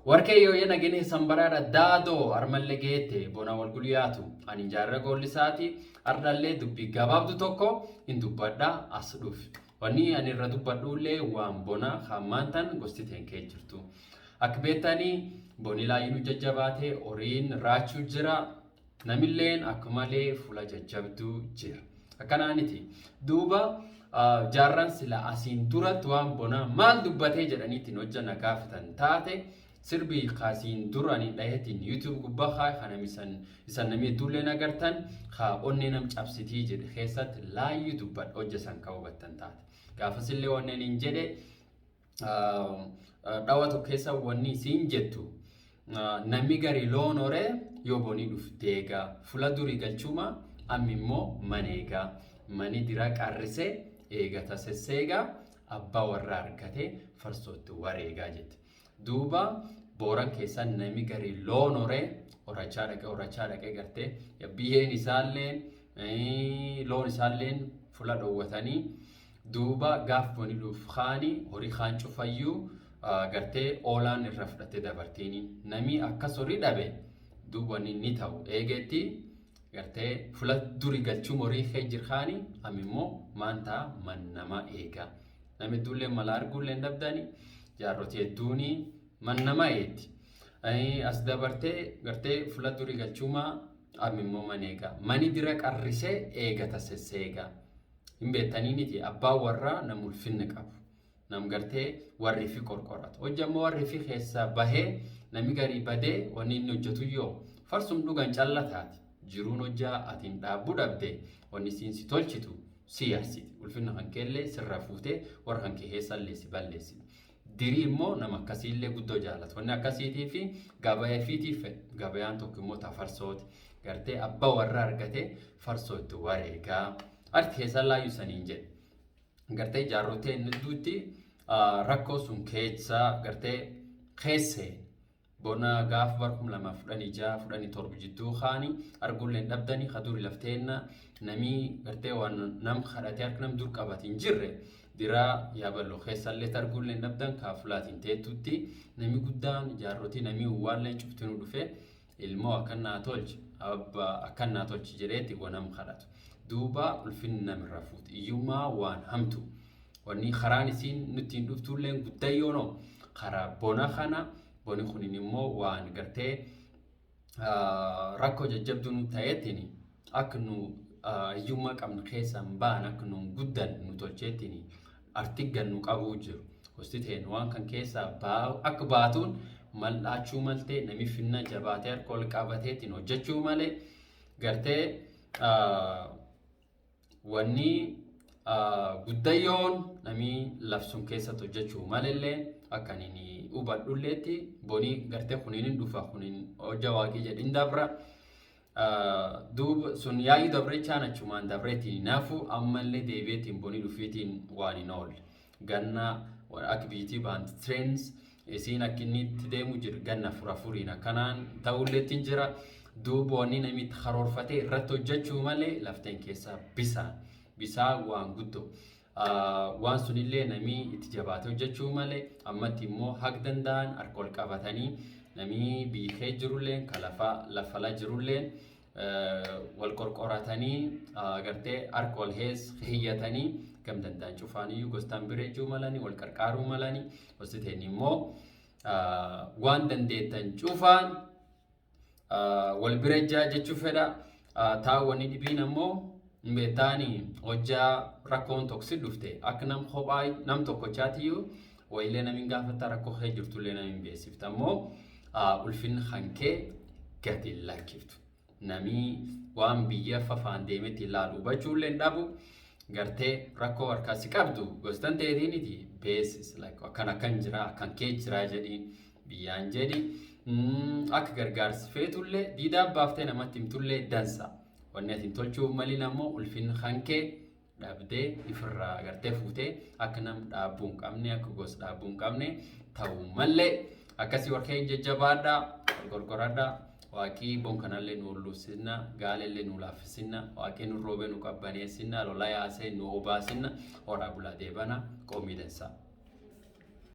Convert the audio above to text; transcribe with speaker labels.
Speaker 1: Warqee yooyya nageenya sanbaraadha daadoo armallee geette bona wal gulyaatu ani jaarra goollisaati ardhallee dubbii gabaabdu tokko hin dubbadha as dhufi. Wanni ani irra dubbadhullee waan bona hammaantan gosti teenkee jirtu. Akka beektanii boni laayyinuu jajjabaate, horiin raachuu jira, namilleen akka malee fuula jajjabduu jira. Akkanaaniti duuba jaarran sila asiin duratti waan bonaa maal dubbatee jedhaniitiin hojjanna gaafatan taate, sirbi kaasiin dura ani dhaheetiin YouTube gubbaa kaa kana isan namni hedduullee agartan kaa onnee nam cabsitii jedhe keessatti laayyuu dubbadha hojja san ka hubattan taate. Gaafasillee wanneen hin jedhe dhawa tokko keessa wanni isiin jettu, namni gari loon horee yoo bonii dhufu deegaa fula durii galchuma, ammi immoo mana eegaa, mani dira qarrisee eegata sesseegaa, abbaa warra argatee farsootti wareegaa jette. Duuba Booran keessa nami gari loon horee horachaa dhaqee horachaa dhaqee gartee biyyeen isaalleen loon isaalleen fula dhoowwatanii, duuba gaaf boni dhuuf kaani horii kaan cufayyuu gartee oolaan irra fudhatee dabartiini. Nami akkas horii dhabe, duuba wanni inni ta'u eegeetti gartee fula duri galchuun horii kee jirkaani amma immoo maan ta'a, man nama eega. Namni hedduullee mala arguullee hin dhabdani, jaarrotii hedduuni man nama eetti. As dabartee gartee fula duri galchumaa amma immoo man eega. Mani dira qarrisee eegata sesseega. Hin beektaniiniti, abbaan warraa nam ulfinna qabu. Nam gartee warri fi qorqoratu. Hojja immoo warri fi keessaa bahee nami garii badee, wanni inni hojjetu yoo farsum dhugan calla taati. Jiruun hojjaa atiin dhaabbuu dhabde, wanni siin si tolchitu si yarsiti. Ulfinna kan keellee sirra fuutee warra kan kee keessallee si balleessiti. Dirii immoo nama akkasiillee guddoo jaalatu. Wanni akkasiitii fi gabayaa fiitiif fedha. Gabayaan tokko immoo ta farsooti. Gartee abbaa warra argatee farsoo itti wareegaa. Arti keessan laayyuu saniin jedhe. Gartee jaarrotee inni hedduutti rakkoo sun keessa gartee keessee bona gaaf bar 2016 17 jidduu kaani arguullee hin dhabdanii kaduri lafteenna namii gartee waan nam kadhatee harka nam dur qabate hin jirre, diraa Yaaballoo keessallee arguullee hin dhabdan kaafulaatiin teettutti nami guddaan jaarrotii namii uwwaallee cuftinuu dhufe ilmoo akkan naa tolchi, abba akkan naa tolchi jedheeti wanam kadhatu. Duuba ulfinni namirra fuuti. Iyyummaa waan hamtu. Wanni karaan isiin nutti hin dhuftulleen guddayyoonoo karaa bona kana, boni kunin immoo waan gartee rakkoo jajjabduu nu ta'eetiin akka nu hiyyummaa qabnu keessaa hin ba'an, akka nu guddan nu tolcheetiin artiggan nu qabuu jiru. Gosti ta'een waan kan keessaa akka baatuun mal'aachuu maltee, nami finna jabaatee harka ol qabateetiin hojjechuu malee, gartee wanni guddayyoon nami labsuun keessatti hojjechuu malillee akka inni hubadhulleetti bonii gartee kuniin hin dhufa, kuniin hojja waaqii jedhin dabra. Duuba sun yaayyuu dabrechaan achumaan dabreetiin nafu ammallee deebi'eetiin bonii dhufiitiin waan hin oolle. Ganna akka biyyattii baant trends isiin akka inni itti deemu jiru ganna afur afuriin akkanaan ta'ulleetti jira. Duuba wanni namni itti karoorfatee irratti hojjechuu malee lafteen keessaa bisaan. Bisaan waan guddoo. Waan sunillee namni itti jabaatee hojjechuu malee, ammatti immoo haq danda'an harka ol qabatanii namni biyyi kee jirullee ka lafa lafala jirullee wal qorqoratanii gartee harka ol hees hiyyatanii gam danda'an cufaaniyyuu gostaan bireechuu malanii wal qarqaaruu malanii. Gosti ta'in immoo waan dandeettan cufaan wal birejjaa jechuu fedha. Taawwanni dhibiin ammoo beektaanii hojjaa rakkoon tokko si dhufte akka nam kophaa nam tokkochaatiyyuu wayilee namiin gaafata, rakkoo kee jirtullee namiin beeksifta, ammoo ulfinni kan kee gadi lakkiftu. Namii waan biyya fafaan deemetti ilaalu hubachuullee hin dhabu, gartee rakkoo harkaa si qabdu gostan ta'eetiiniti beesis, akkan akkan jira, akkan kee jira jedhiin biyyaan jedhi, akka gargaarsi feetullee diidaa baaftee namatti himtullee dansa. Wanni ati tolchuu maliin ammoo ulfinni kan kee dhabdee ifirraa gartee fuutee akka nam dhaabbuu hin qabne, akka gosa dhaabbuu hin qabne ta'uu mallee akkasii warqee jajjabaadhaa, wal qorqoradhaa. Waaqii bon kanallee nu ulluusinna, gaalellee nu laaffisinna, waaqii nu roobee nu qabbaneessinna, lola yaasee nu obaasinna, horaa bulaa deebana qoomii dansaa.